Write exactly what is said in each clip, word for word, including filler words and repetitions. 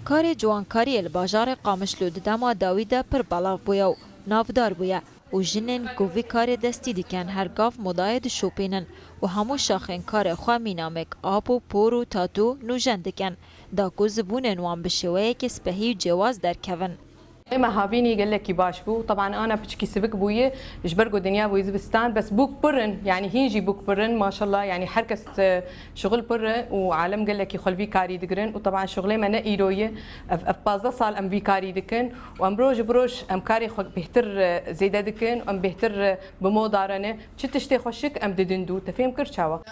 Karê ciwankariyê li bajarê Qamişlo di dema dawî de pir belav bûye û navdar bûye û jinên ku vî karê destî dikin her gav modayê dişopînin û hemû şaxên karê xwe mîna make-up û por û tatû nûjen dikin, da ku zibûnên wan bi şêweyekê spehî û cêwaz derkevin. Ême havînî gelekî baş bû. Teban ana piçikî sivik bûye, ji ber ku dinya bûye zivistan, bes bûk pir in, yanî hîn jî bûk pir in, maşallah, yanî her kes, e, şixul pir e û alem gelekî xwe li vî karî digirin û teban şixulê me ne îro ye, ev, ev pazdeh sal em vî karî dikin û em roj bi roj em karê xwe bêhtir, e, zêde dikin û em bêhtir, e, bi moda re ne. Çi tiştê xweşik em didin dû, te fêm kir çawa?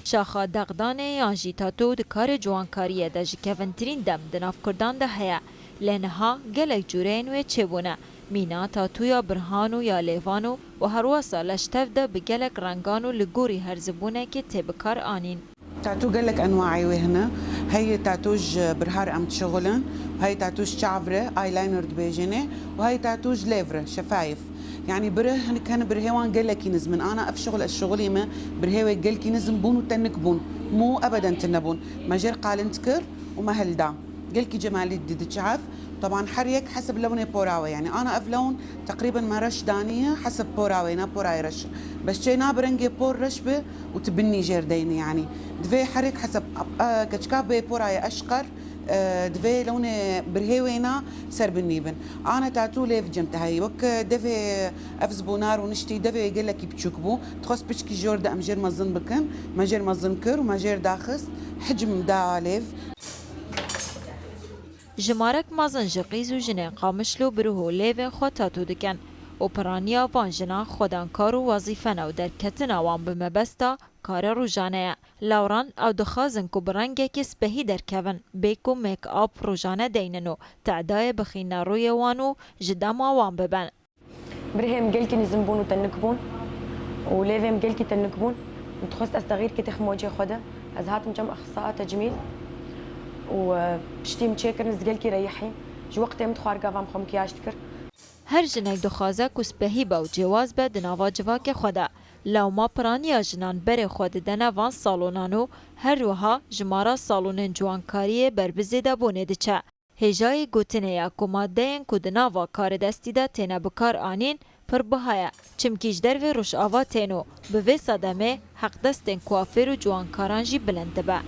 Şaxa dexdanê yan jî tato di karê ciwankariyê de ji kevintirîn dem di nav Kurdan de heye. Lê niha gelek cûreyên wê çêbûne. Mîna tatûya birhan û ya lêvan û, û herwesa leştev de bi gelek rengan û li gorî her zibûnekê tê bi kar anîn. Tatû gelek enwaê wê hene. Heyê tatû ji birha re em dişixulin, heyê tatû ji çav re, eyeliner dibêjin ê, û heyê tatû ji lêv re, şefayif. Yanî biri hinek hene birhê wan gelekî nizm in. Ana ev şixul ez şixulî me, birhê wê gelkî nizm bûn û tenik bûn. Mû ebeden tune bûn. Me jêr qalint kir û me hilda. Gelkî cemalî didi çav. Teban her yek hesib lewnê pora wê. Yanî ana ev lewn teqrîben me reş daniye hesib pora wê, ne porayê reş. Bes çê nabe rengê por reş be û tu binî jêr deyne yanî. Divê her yek hesib, e, keçika bê porayê eşqer, e, divê lewnê birhê wê na ser binî bin. Ana tatû lê vijim te heyî. Wek devê ev zibûnar û niştî devê gelekî biçûk bû. Dixwest piçkî jor de em jêr mezin bikin. Me jêr mezin kir û me jêr daxist. Hicm da lêv. Jimarek mezin ji qîz û jinên Qamişlo bi ruh û lêvên xwe tatû dikin û piraniya van jinan xwedankar û wezîfe ne û derketina wan bi mebesta karê rojane ye. Lewran ew dixwazin ku bi rengekî spehî derkevin, bê ku make-up rojane deynin û tedayê bixîne rûyê wan û ji dema wan bibin. Birhê min gelkî nizm bûn û tenik bûn û lêvê min gelkî tenik bûn. Min dixwest ez texîr kitêx mocê xwe de. Ez hatim cem exsa tecmîl û, e, piştî min çêkirin ez gelkî reyihîm. Ji wextê min dixwar gava min xwe mikyaj dikir. Her jinek dixwaze ku spehî be û cêwaz be di nava civakê xwe de. Lewma piraniya jinan berê xwe didene van salonan û her wiha jimara salonên ciwankariyê ber bi zêdebûnê diçe. Hêjayî gotinê ye ku madeyên ku di nava karê destî de têne bi kar anîn pir biha ye, çimkî ji dervê Rojava tên û bi vê sedemê heqdestên kuafêr û ciwankaran jî bilind dibe.